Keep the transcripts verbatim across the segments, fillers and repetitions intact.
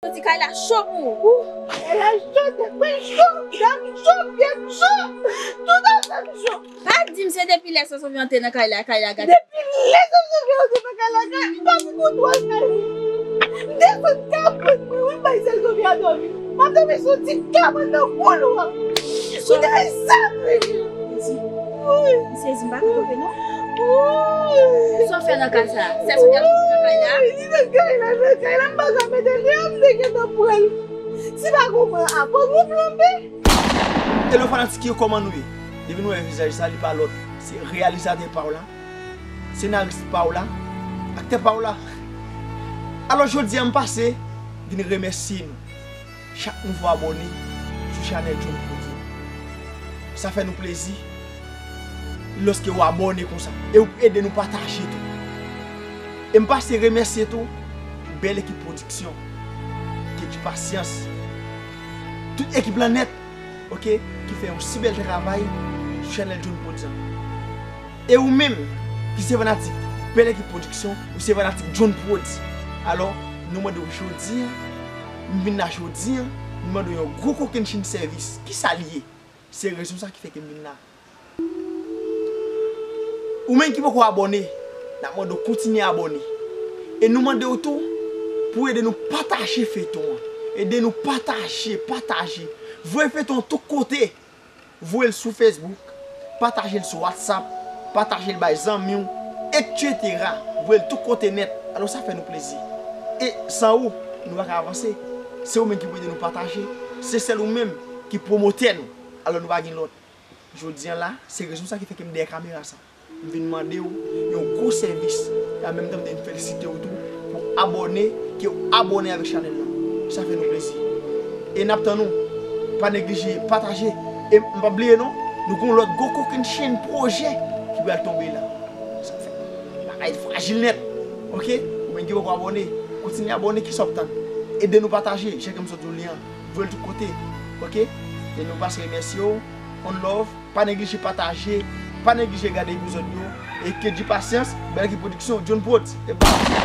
Santi kay la cho pou ou. Kay la cho, tèt mwen cho, dam cho, pye m cho, tout afè m cho. Pa di m se depi lè Sòsòvyan te nan kay la, kay la gate. Depi lè Sòsòvyan te nan kay la, kay, m pa pou kontwòl kay li. M desann kabann mwen, wi, m bay Sòsòvyan dòmi. M ap dòmi sou ti kabann nan koulwa. Ou te fè sa, wi. M sezi, m pa ka kanpe, non. Sa w fè nan kay sa? Sèl sou gade nan kay la? Li nan kay la, nan kay la, m pa ka mete l deyò, m te gentan pran l. Si pa konprann, a, fòk nou flanbe. Hello fanatik yo, kòman nou ye? Depi nou wè vizaj sa, li pa lòt, se reyalizatè pa w la, senaris pa w la, aktè pa w la. Alò, jodi a, m pase vin remèsye nou, chak nouvo abòne sou chanèl John Prod. Sa fè nou plezi lòske w abòne konsa e w ede nou pataje tou. E m pase remèsye tou bèl ekip pwodiksyon, Kedji Pasyans, tout ekip lan nèt, oke, ki fè yon si bèl travay sou chanèl John Prod sa. E ou menm ki se fanatik bèl ekip pwodiksyon, ou se fanatik John Prod, alò, nou mande w jodi a, m vin la jodi a, nou mande w yon gwo kokennchenn sèvis. Kisa l ye? Se rezon sa ki fè ke m vin la. Ou menm ki poko abòne, n ap mande w kontinye abòne. E nou mande w tou pou w ede nou pataje feyton an. Ede nou pataje, pataje. Voye feyton an tout kote. Voye l sou Facebook, pataje l sou WhatsApp, pataje l bay zanmi w, etsetera. Voye l tout kote nèt. Alò, sa fè nou plezi. E san ou, nou pa ka avanse. Se ou menm ki pou ede nou pataje. Se sèl ou menm ki pwomotè nou. Alò, nou pa gen lòt. Jodi a la, se rezon sa ki fè ke m dèyè kamera sa. M vin mande w yon gwo sèvis. E an menm tan, m te vin felisite w tou pou abòne ke w abòne avèk chanèl lan. Sa fè nou plezi. E n ap tann ou. Pa neglije pataje. E m p ap bliye non, nou gon lòt gwo kokennchenn pwojè ki pral tonbe la. Sa fè bagay frajil nèt. Oke? Ou menm ki poko abòne, kontinye abòne, kisa w ap tann? Ede nou pataje, jan ke m sot di w li an. Voye l tout kote. Oke? E nou pase remèsye w. On love. Pa neglije pataje, pa neglije gade epizòd yo. E Kedji Pasyans, bèl ekip pwodiksyon, John Prod. E bye.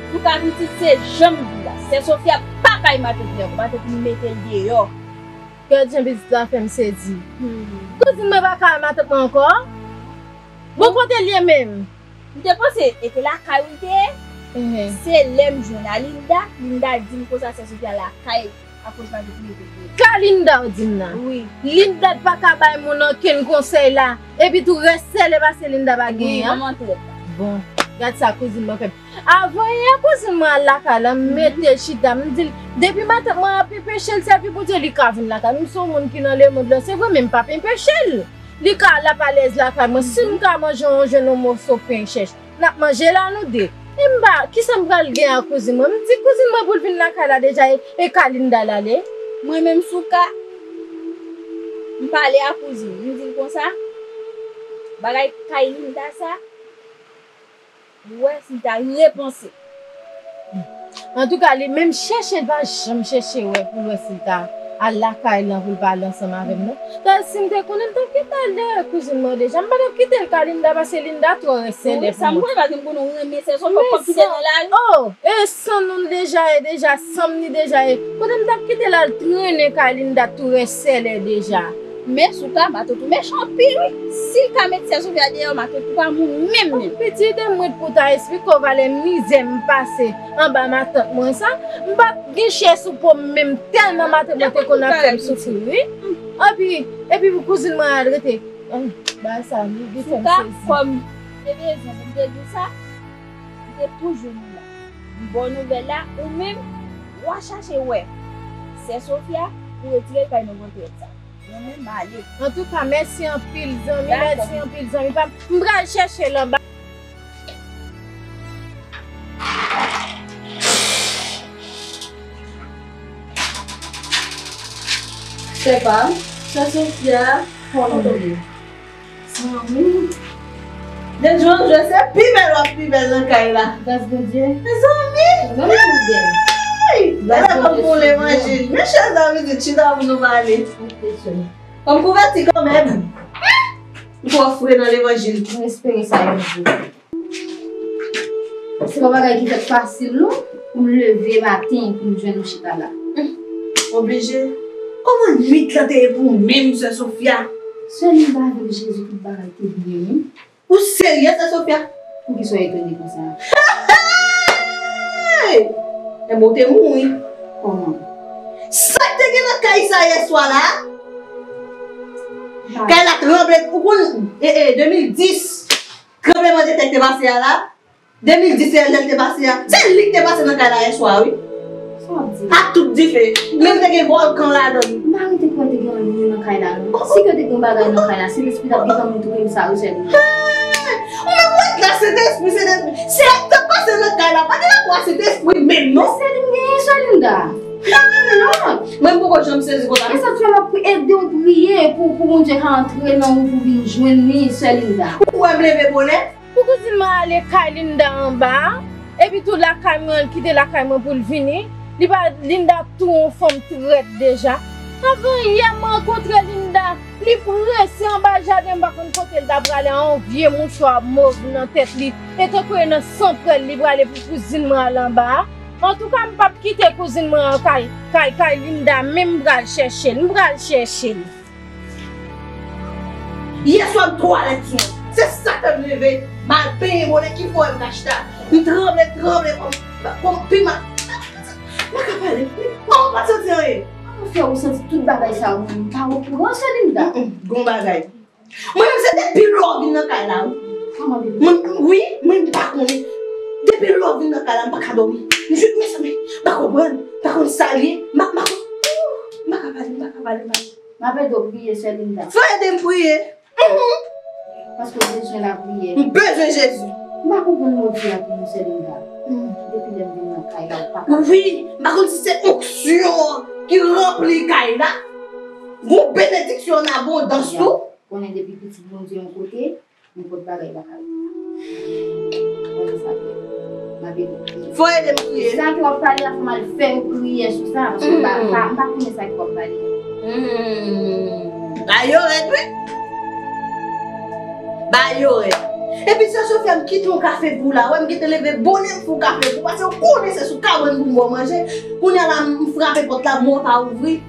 Antouka pitit, se jan m di w la, sè Sofia pa kay matant li ankò, matant li mete l deyò. Gad jan pitit la fè m sezi. Kouzin mwen pa kay matant mwen ankò? Bon, kote l ye menm? M te panse e te lakay ou l te ye. Se lè m jwenn a Linda, Linda di m konsa sè Sofia lakay akoz matant li mete l deyò. Ka Linda w di m nan? Wi. Linda pa ka bay moun ankenn konsèy la. Epi tou rès sèlè pase Linda pa genyen an. Wi, manman trèt la. Bon, gad sa kouzin mwen fè m. Avan yè kouzin mwen al lakay la, m mete l chita, m di l, depi matant mwen ap enpeche l sèvi Bondye, li ka vin lakay m. M se yon moun ki nan lemonn lan, se vre, men m p ap enpeche l. Li ka al ap alèz lakay mwen. Si m ka manje yon jwenn yon moso pen chèch, n ap manje la nou de. E m pa, kisa m pral gen ak kouzin mwen? M di kouzin mwen pou l vin lakay la deja, e, e ka Linda l ale? Mwen menm Souka, m pale ak kouzin, m di l konsa, bagay kay Linda sa, ou wè si l ta repanse. Antouka, li menm chèche, l pa janm chèche wè pou l wè si l ta al lakay lan pou l pale ansanm avè m, non. Tande si m te konnen, m t ap kite al dèyè kouzin mwen deja. M pa t ap kite l ka Linda, paske Linda twò rèsèlè pou mwen. Wi, sa m konnen, paske m konnen ou renmen sè Sofia, w p ap kite l nan lari. Oh, e san nou deja ye, deja san m ni deja ye. Kote m t ap kite l al trennen ka Linda tou rèsèlè deja. Men Souka, matant ou mechan anpil wi. Si l ka met sè Sofia deyò, matant ou pa moun menm menm. Pitit, de mwen pou ta esplike w valè mizè m pase anba matant mwen sa. M pa t gen chè sou po m menm tèlman matant mwen te konn ap fè m soufri wi. Epi, epi pou kouzin mwen al rete. Bagay sa li, li fè m sezi. Kòm te bezwen pou m te di w sa, m te toujou di w la. M ba w nouvèl la, ou menm, w a chache wè sè Sofia pou retire l kay nan gwo trèt sa. Mwen menm, m ale. Antouka, mèsi anpil, zanmi, mèsi anpil, zanmi pa m. M pral chèche l anba. Sè pa m, sè Sofia, kòman w ye? Zanmi. De jou an jou, se pi bèl w ap pi bèl nan kay la. Gras Bondye. Mezanmi! Mwen menm tou bèl. Hey! Gras Bondye. Gade kòm pou levanjil. Men chèz la vizit, chita pou nou pale. Ok, cheri. Kòm kouvèti kanmenm. M twò fre nan levanjil. Mwen espere sa yon jou. Se pa bagay ki fèt fasil non, pou m leve maten pou m jwenn ou chita la. Oblije. Kòman nwit lan te ye pou ou menm, sè Sofia? Sè Linda avèk Jezi tout bagay te byen wi. Ou serye, sè Sofia? Poukisa w etone konsa? Hey! Enben w te mouri. Kòman? Sa k te gen nan kay sa yè swa la? Kay la tranble, ou konn, e, e, de mil dis, tranblemanntè k te pase a la, de mil dis lè l te pase a, se li k te pase nan kay la yè swa wi. Sa w ap di? Ak tout dife, menm te gen vòlkan ladan l. M pa rete kwè te gen anyen nan kay la non. Si ke te gen yon bagay nan kay la, Sentespri t ap gentan montre m sa wi, sè Linda. Hey! Ou menm ou ret la, Sentespri, Sentespri. Se sa k t ap pase nan kay la pa gen rapò a Sentespri menm non. Sè Linda, sè Linda. Mwen m poko janm sezi konsa. E sa k fè m ap ede w priye pou, pou Bondye ka antre nan ou pou vin jwenn li, sè Linda. Ou wè m leve bonè? Pou kouzin mwen ale kay Linda anba a, epi tou lakay mwen, l kite lakay mwen pou l vini. Li pa, Linda tou yon fanm trèt deja. Avan yè m rankontre Linda, li prese anba jaden, m pa konn kote l ta prale a, yon vye mouchwa mov nan tèt li. E tankou e nan sanpwèl li prale pou kouzin mwen al anba a. Antouka, m p ap kite kouzin mwen an kay, kay, kay Linda, men m pral chèche l, m pral chèche l. Yè swa m twalèt sou mwen. Se sa k fè m leve, m al benyen bonè ki fò m ta chita. M tranble, tranble kòm, kòm piman. M pa ka pale. Kòman w pa santi anyen? Kòman fè ou santi tout bagay sa yo, mwen m pa okouran, sè Linda? Mm, mm, gon bagay. Mwen menm se depi lè w vin nan kay la wi. Kòman depi? Mwen, wi, mwen m pa konnen. Depi lè w vin nan kay la, m pa ka dòmi. M jis, mezanmi, m pa konprann. M pa konn sa l ye. M pa, m pa konn, m pa ka pale, m pa ka pale, m pa ka. M ap ede w priye, sè Linda. Fò ede m priye. Mhm. Paske w bezwen lapriyè. M bezwen Jezi. M pa konprann move a pou nou, sè Linda. Mhm. Depi lè m vin nan kay la, ou pa ka. Wi, m pa konn si se onksyon an ki ranpli kay la. Gon benediksyon an abondans tou. Konnen depi pitit Bondye yon kote, nenpòt bagay pa ka rive. Konnen sa byen. M ap ede w priye. Fò ede m priye. Sa ke w ap pale a, fò m al fè yon priyè sou sa, paske m pa, m pa, m pa konnen sa ke w ap pale a. Hmm. Bagay yo rèd, wi. Bagay yo rèd. Epi sè Sofia, m kite yon kafe pou w la. Wè, m gentan leve bonè m fè yon kafe pou w, paske w konnen se sou kabòn pou m ba w manje. Kounye a la, m frape pòt la, bon, w pa ouvri.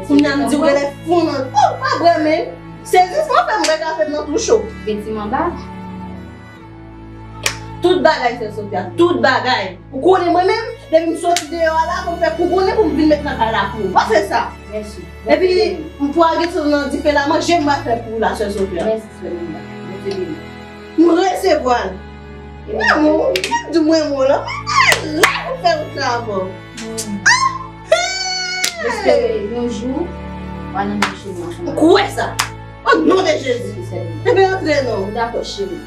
Kounye a, m di w genlè fou nan. Oh, pa vre, men. Sezisman fè m bwè kafe m nan tou cho. Gen ti manba? Tout bagay, sè Sofia, tout bagay. Ou konnen mwen menm, depi m soti deyò a la, pou m fè koukonnen pou m vin met nan kay la pou ou. Pa fè sa. Mèsi. Epi, m pou al gen sou nan dife la, manje m va fè pou ou la, sè Sofia. Mèsi, sè Linda. Bondye beni. M resevwa l. Lanmou, di mwen mo la. Mwen la pou fè wout la avè w. Ah! Hey! M espere yon jou, w a nan menm chemen ansanm avè m. M kwè sa. O non de Jezi. Mèsi, sè Linda. Ebyen, antre non. Dakò, cheri.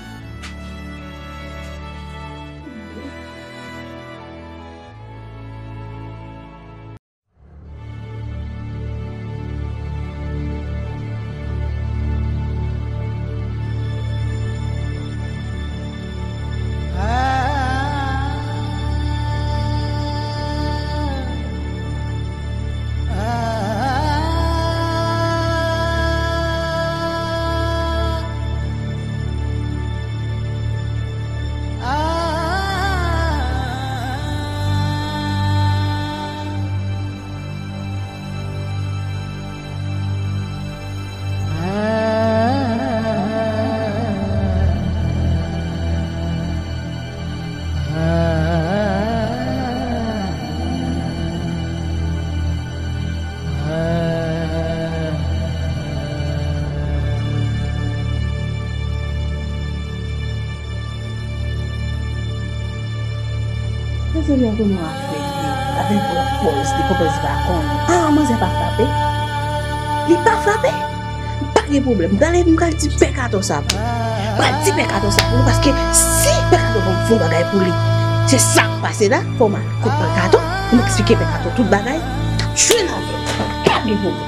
Mezanmi, an konnen w ap fè li, ap vin pran pòz li, konprann li pa konnen. Ah, manzè pa frape? Li pa frape? Pa gen pwoblèm. Talè m pral di pè Kato sa pou ou. M pral di pè Kato sa pou ou, paske si pè Kato pa fè yon bagay pou li, se sa k pase la, fò m al kot pè Kato, pou m eksplike pè Kato tout bagay, l ap jwenn avè l. Pa gen pwoblèm.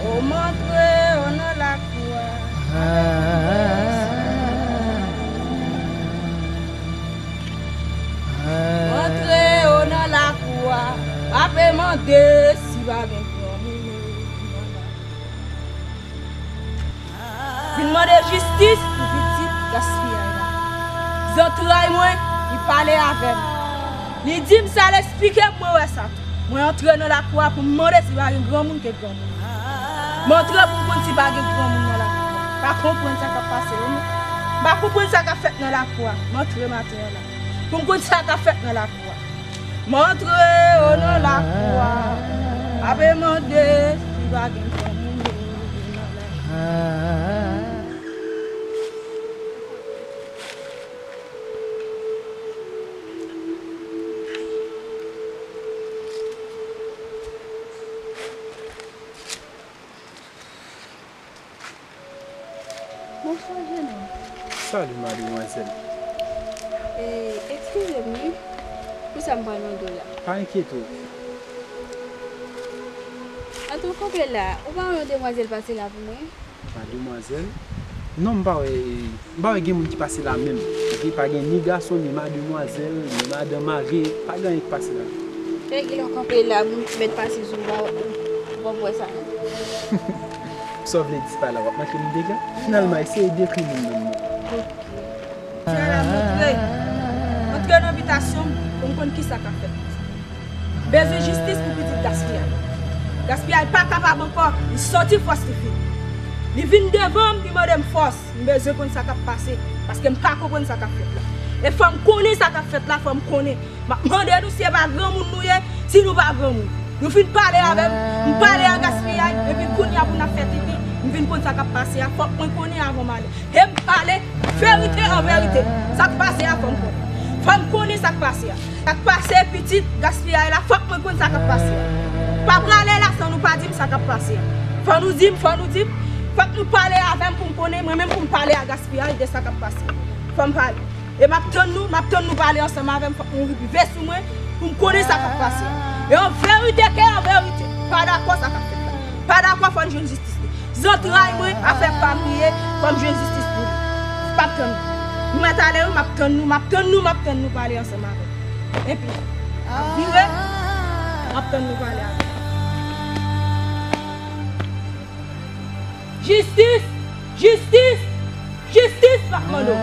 O m antre o nan lakou a. M antre o nan lakou a. Pa pe mande si pa gen granmoun. Vin mande jistis pou pitit gaspiyay la. Zantray mwen, li pale avè m. Li di m sa, l eksplike m, mwen wè sa tou. Mwen antre nan lakou a pou m mande si pa gen granmoun ke granmoun. M antre pou m konn si pa gen granmoun nan lakou a. Pa konprann sa k ap pase yo, non. M pa konprann sa k ap fèt nan lakou a. M antre maten an la. Pou m konn sa k ap fèt nan lakou a. M antre o nan lakou a, ape mande si pa gen granmoun nan lakou a. Bonswa, jenòm. Salut, mademwazèl. E, eskize m, wi, pou sa m pral mande w la. Pa enkyete w. An tou kanpe la, ou pa wè yon demwazèl pase la pou mwen? Mademwazèl? Non, m pa wè, m pa wè gen moun ki pase la menm. Epi pa gen ni gason, ni mademwazèl, ni madanm mare, pa gen anyen ki pase la. E kilè w kanpe la, moun ki mèt pase sou ou, ou, ou p ap wè sa, non? Sa w vle di pa la, w ap manke m dega? Finalman, eseye dekri moun nan non. Ok. Ti a la montre. Antre nan bitasyon m pou m konn kisa k ap fèt. Bezwen jistis pou pitit gaspiyay. Gaspiyay pa kapab ankò, li soti fòs li fin. Li vin devan m, li mande m fòs. M bezwen konn sa k ap pase, paske m pa konprann sa k ap fèt la. E fò m konnen sa k ap fèt la, fò m konnen. M ap mande nou si e pa granmoun nou ye, si nou pa granmoun. Nou fin pale avè m, m pale a gaspiyay, epi kounye a pou n ap fè tenten, m vin konn sa k ap pase a, fòk mwen konnen avan m ale. E m pale verite an verite. Sa k pase a, fò m konnen. Fò m konnen sa k pase a. Sa k pase pitit gaspiyay la, fòk mwen konn sa k ap pase a. Pa prale la san nou pa di m sa k ap pase a. Fò nou di m, fò nou di m. Fòk nou pale avè m pou m konnen, mwen menm pou m pale a gaspiyay de sa k ap pase. Fò m pale. E m ap tann nou, m ap tann nou pale ansanm avè m, fòk nou rive sou mwen pou m konnen sa k ap pase. E an verite ke an verite, pa dakò sa k ap fèt la. Pa dakò, fò n jwenn jistis li. Zantray mwen, afè pa m li ye, fò m jwenn jistis pou li. M ap tann nou. M mèt ale wi, m ap tann nou, m ap tann nou, m ap tann nou pale ansanm avè m. Epi, m ap vire, m ap tann nou pale avè m. Jistis! Jistis! Jistis m ap mande w!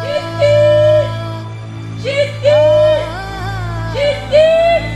Jistis! Jistis! Jistis!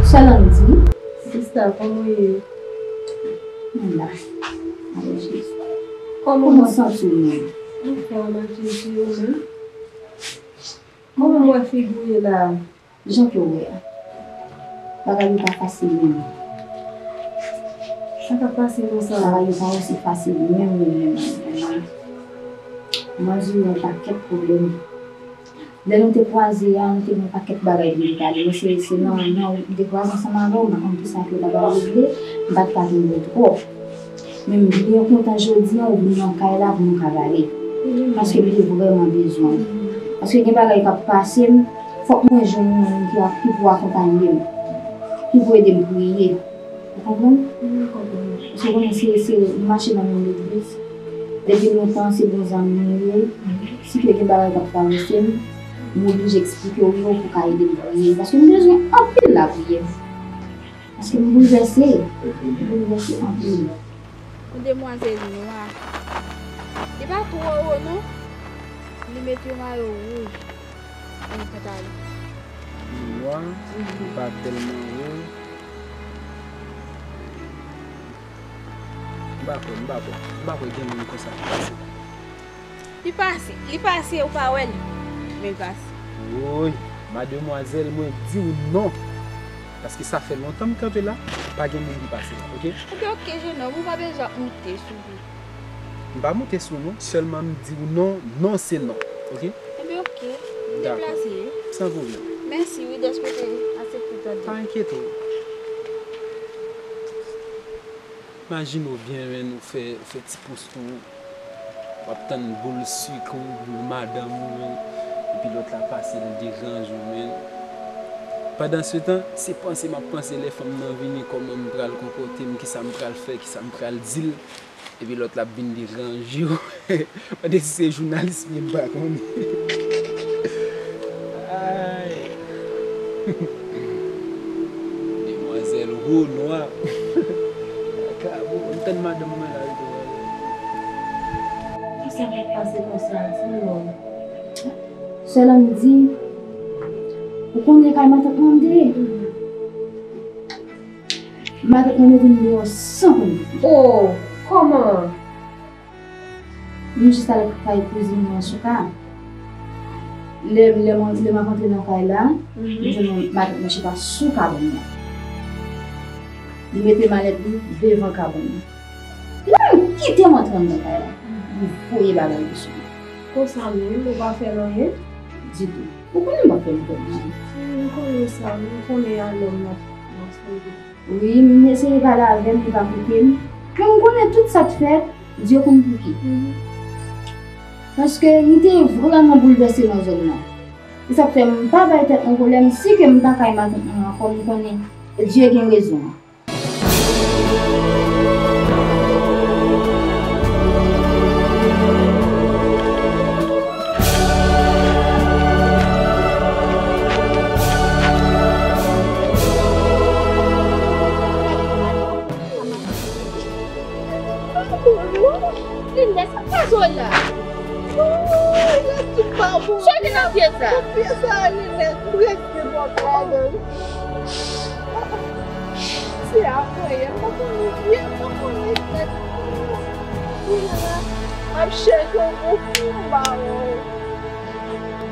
Sè Landy. Sista, kòman w ye? Mwen la. Alo, Jezi. Kòman w santi w menm? Anfòm, ak Jezi, ou menm? Kòman w wè figi w ye la a? Jan ke w wè a. Bagay yo pa fasil menm. Sa k ap pase konsa? Bagay yo pa osi fasil menm, menm, menm, menm. Mwen di w yon pakèt pwoblèm. Lè nou te kwaze a, nou te gen yon pakèt bagay pou nou pale, men se, se nan, nan, m te kwaze ansanm avè w, m pa konn kisa ke w ta pral regle, m pa t ka tande w twòp. Men m byen kontan jodi a ou vin nan kay la pou nou ka pale. Paske m te vrèman bezwen w. Paske gen bagay k ap pase m, fòk mwen jwenn yon moun ki ap, ki pou akonpaye m, ki pou ede m priye. Ou konprann? Mwen konprann. Paske w konnen se, se, m mache nan menm legliz. Depi lontan, se bon zanmi nou ye. Si ke gen bagay k ap travèse m, m oblije eksplike w yo pou ka ede m priye. Paske m bezwen anpil lapriyè. Paske m boulvèse. M boulvèse anpil. Yon demwazèl nwa. Li pa twò wo non. Li met yon mayo wouj. Ann, kanta li. Li nwa, li pa tèlman wo. M pa kwè, m pa kwè. M pa kwè gen moun konsa ki pase. Li pase, li pase, ou pa wè li. Men l pase. Woy, mademwazèl, mwen di w non. Paske sa fè lontan m kanpe la, pa gen moun ki pase la, oke? Oke, oke, jenòm, ou pa bezwen ap moute sou li. M pa moute sou non, sèlman m di w non, non se non, oke? Enben, oke, m deplase. Dakò. San pwoblèm. Mèsi, wi, dèske w te aksepte tande. Pa enkyete w. Imajine w byen, men, ou fè, ou fè ti pous ou, w ap tann boul sik ou, boul madanm ou, men, epi lòt la pase, l deranje w, men. Pandansetan, se panse m ap panse lè fanm nan vini, kòman m pral konpòte m, kisa m pral fè, kisa m pral di l. Epi lòt la ap vin deranje w. Mande si se jounalis m ye, m pa konnen. Ay. Demwazèl wo nwa. Makabo. Sèl madanm mwen la, l te wè. Kisa k ap pase konsa, di non? Sè Landy, ou konnen kay matant mwen m te ye? Matant mwen mete m deyò san konn. Oh, kòman? M jis al kay kouzin mwen sou ka. Lè, lè mwen, lè m ap antre nan kay la, m jwenn matant mwen chita sou kabann nan. Li mete malèt li devan kabann nan. Li pa menm kite m antre anndan kay la. Li voye bagay li sou mwen. Konsa menm, ou pa fè l anyen? Ditou. Ou konnen m pa fè l anyen. M konnen sa, m konnen a lòm nan, nan sèvi. Wi, m eseye pale avè l, li pa koute m. Men m konnen tout sa k fèt, Dye konn pou ki. Paske m te vrèman boulvèse nan zòn nan. E sa k fè m pa bay tèt mwen pwoblèm, si ke m pa kay matant mwen ankò, m konnen Dye gen rezon. Linda, sa k pase w la? Sa w gen nan pye sa? Pye sa, Linda, m prèske mò ladan l. Se avan yè, m pa konnen yè, m pa konnen fèt. Kounye a, m ap chèche yon bon fou m ba ou.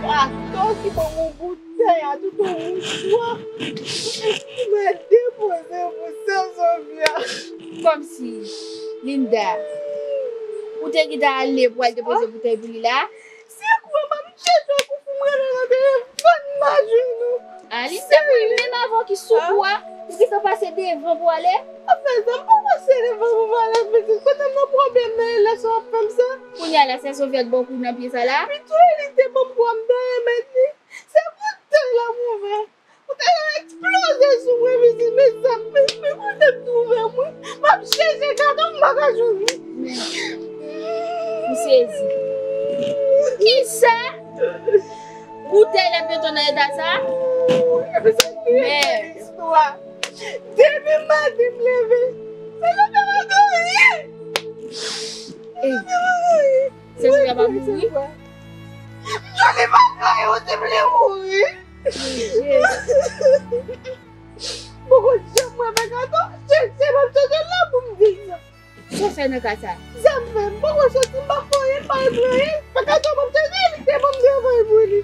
Kato ki ban m yon boutèy a tout yon mouswa. Mwen depoze pou Sè Sofia. Kòmsi, Linda, ou te gentan ale pou al depoze boutèy pou li la? Se kou m ap chèche pou fou m rele nan telefòn m pa jwenn ou. A, Linda, mwen menm avè w ki sou kou a, ou gentan pase devan pou ale? Afè sa, m pa pase devan pou m ale, pitit. Kote m nan pwoblèm nan e lè sa w ap fè m sa? Kounye a la, Sè Sofia t ba w kou nan pye sa la? Pito li te ban m kou a, m ta remèt li. Se pou tèl la m ouvè. Ou ta ka eksploze sou mwen, pitit, men sa, men, men kote m twouve mwen? M ap chèche kato, m pa ka jwenn li. Men, m sezi. Kisa? Boutèy la beton nan eta sa? Men. Depi maten m leve, se la ta pa anyen. Ey, Sè Sofia pa mouri? M jwenn li pa anyen, ou di m li mouri. Jezi. Poko janm wè Mèkato, chèche m ap chèche l la pou m di l sa. Sa w fè nan ka sa? Sa m fè, m poko soti, m pa fè anyen, m pa regle anyen. Mèkato m ap chèche, li te ban m travay pou li.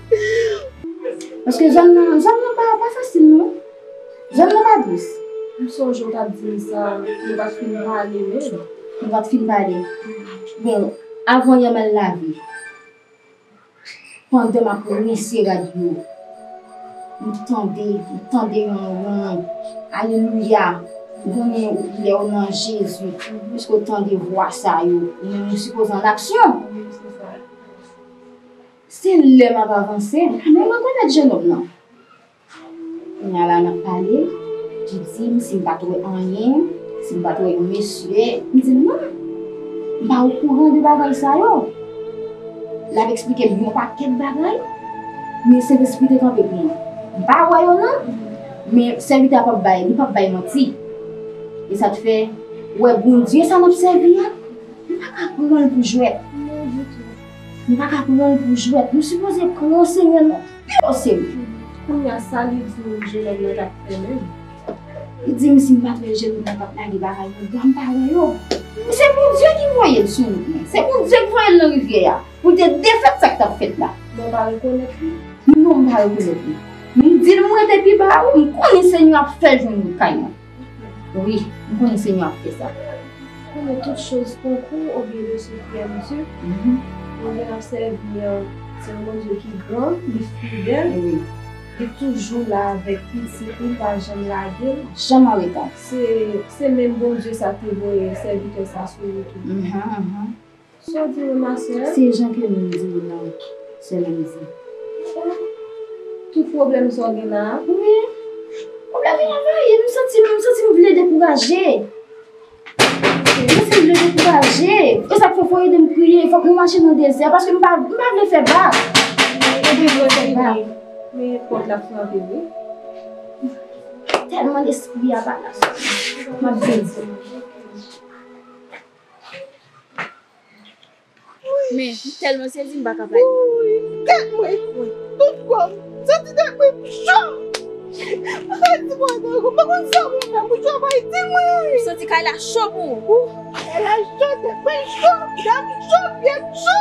Paske zòn nan, zòn nan pa, pa fasil non. Zòn nan pa dous. M sonje w t ap di m sa, nou pa t fin pale menm. Nou pa t fin pale. Bon, avan yè m al lave. Pandan m ap rense rad yo, m tande, m tande yon, yon alelouya, ou konnen lè w nan Jezi, piske w tande vwa sa yo, ou menm ou sipoze an aksyon. Se lè m ap avanse, m rekonèt jenòm nan. Kounye a la n ap pale, li di m si m pa t wè anyen, si m pa t wè yon mesye, m di l non, m pa okouran de bagay sa yo. L ap eksplike m yon pakèt bagay, men Sentespri te kanpe pou mwen. M pa wè yo non, men sèvitè a p ap bay, li p ap bay manti. E sa t fè, ou wè Bondye sa n ap sèvi a, nou pa ka pran l pou jwèt. Non ditou. Nou pa ka pran l pou jwèt. Nou sipoze pran Senyè nan pi o serye. Kounye a, sa li di w jenòm nan t ap fè menm? Li di m si m pa t wè jenòm nan t ap lage bagay nan bwa, m pa wè yo. Men se Bondye ki voye l sou wout mwen. Se Bondye ki voye l nan rivyè a pou l te defèt sa k t ap fèt la. Men w pa rekonèt li? Non, m pa rekonèt li. Men m di l m rete pi ba a, wi, m konnen Senyè ap fè l jwenn wout kay mwen. Wi, m konnen Senyè ap fè sa. Konnen toutes choses concourent au bien de ceux qui aiment Dieu. Mhm. Bondye n ap sèvi an, se yon Bondye ki gran, li fidèl. Wi. Li toujou la avèk pitit li, li pa janm lage l. Janm an reta. Se, se menm Bondye sa te voye sèvitè sa sou wout ou. Mhm, mhm. Sa w di wi, ma sè? Se jan ke m di w la, sè Landy. Tout pwoblèm sa w gen la a? Wi. Pwoblèm yo anvayi m, m santi m, m santi m vle dekouraje. M santi m vle dekouraje. E sa k fè fò ede m priye, fòk nou mache nan dezè, paske m pa, m pa vle fè bak. Ede m vle fè bak. Men pòt la frape, wi. Tèlman lespri a pa la. M ap beni. Men, m tèlman sezi, m pa ka pale. Wi, tèt mwen, tout kò m, m santi tèt mwen cho. Mwen ka di mwen ankò, m pa konn sa pou m fè pou travay di mwen. M santi kay la cho pou ou. Kay la cho, tèt mwen cho, dam cho, pye m cho,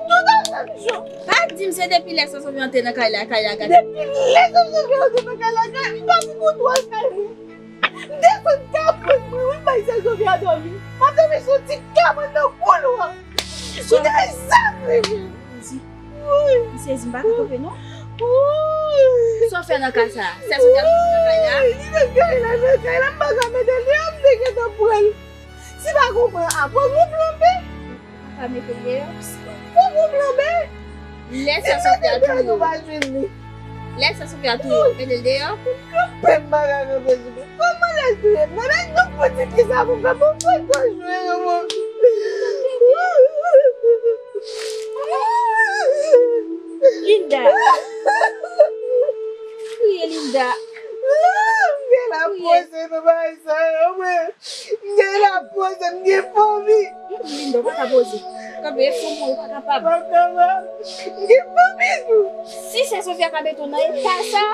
tout afè m cho. Pa di m se depi lè Sè Sofia antre nan kay la, kay la gate. Depi lè Sè Sofia antre nan kay la, kay, m pa fin konn dwòl kay mwen. M desann kabann mwen, wi, m bay Sè Sofia dòmi. M ap dòmi sou ti kabann nan koulwa. Kote zam li menm? Wi. M sezi, m pa ka kanpe non. Wi. Sa w fè nan kay sa? Sè Sofia toujou nan kay la? Wi, li nan kay la, nan kay la, m pa ka mete l deyò, m te gentan pran l. Si pa konprann, a, fòk nou plonbe. Pa mete l deyò. Fòk nou plonbe. Lè Sè Sofia tou yo. Lè Sè Sofia tou yo, mete l deyò. Kanpe m pa ka kanpe sou li. Kòman lè l touye m nan? Men nou fouti kisa pou fè pou fè gwo jwe yo, mon. Linda. Kriye, Linda. M gen la poze nan bagay sa yo, mwen. M gen la poze, m gen fomi. Linda, ou pa ka poze. Kanpe, e fomi, ou pa kapab. M pa kapab. M gen fomi tou. Si Sè Sofia ka mete w nan eta sa.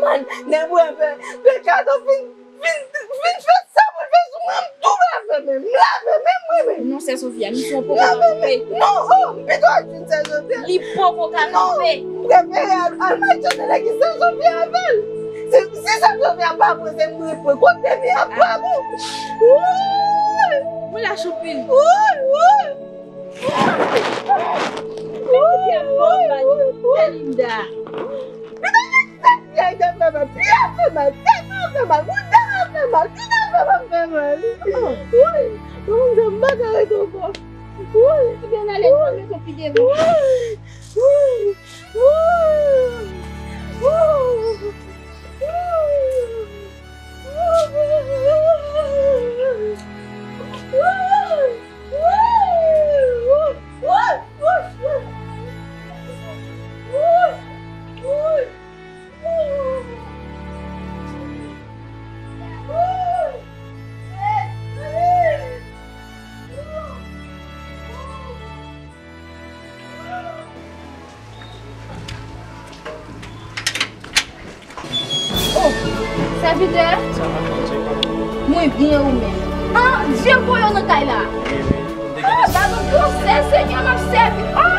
Man, nèg mwen fè, fè kato fin, fin, fin fè sa pou l fè sou mwen, m tou lave men, m lave men mwen menm. Non, Sè Sofia, misyon poko kanpe. Non, oh, m pito al jwenn Sè Sofia. Li poko ka kanpe. M prefere al, al mache de nèg ki Sè Sofia avè l. Si, si Sè Sofia pa pran, se mwen pran. Kote mi ap pa bon. Woy! Mwen la chanpil. Woy, woy! Woy, woy, woy! Linda. Pyè te fè mal, pyè fè mal, tèt mwen fè mal, bouda mwen fè mal, tout afè mwen fè mal. Woy! Mwen menm jan m pa ka rete ankò. Woy! Ebyen ale, mwen mete w pi devan. Woy! Woy! Woy! Oh, sèvitè. Sa va, Bondye, kòman w ye? Mwen byen, ou menm? Ah, Dye voye w nan kay la. Wi, wi, m te gentan. Ah, gade yon gwo sè, Senyè, m ap sèvi. Ah,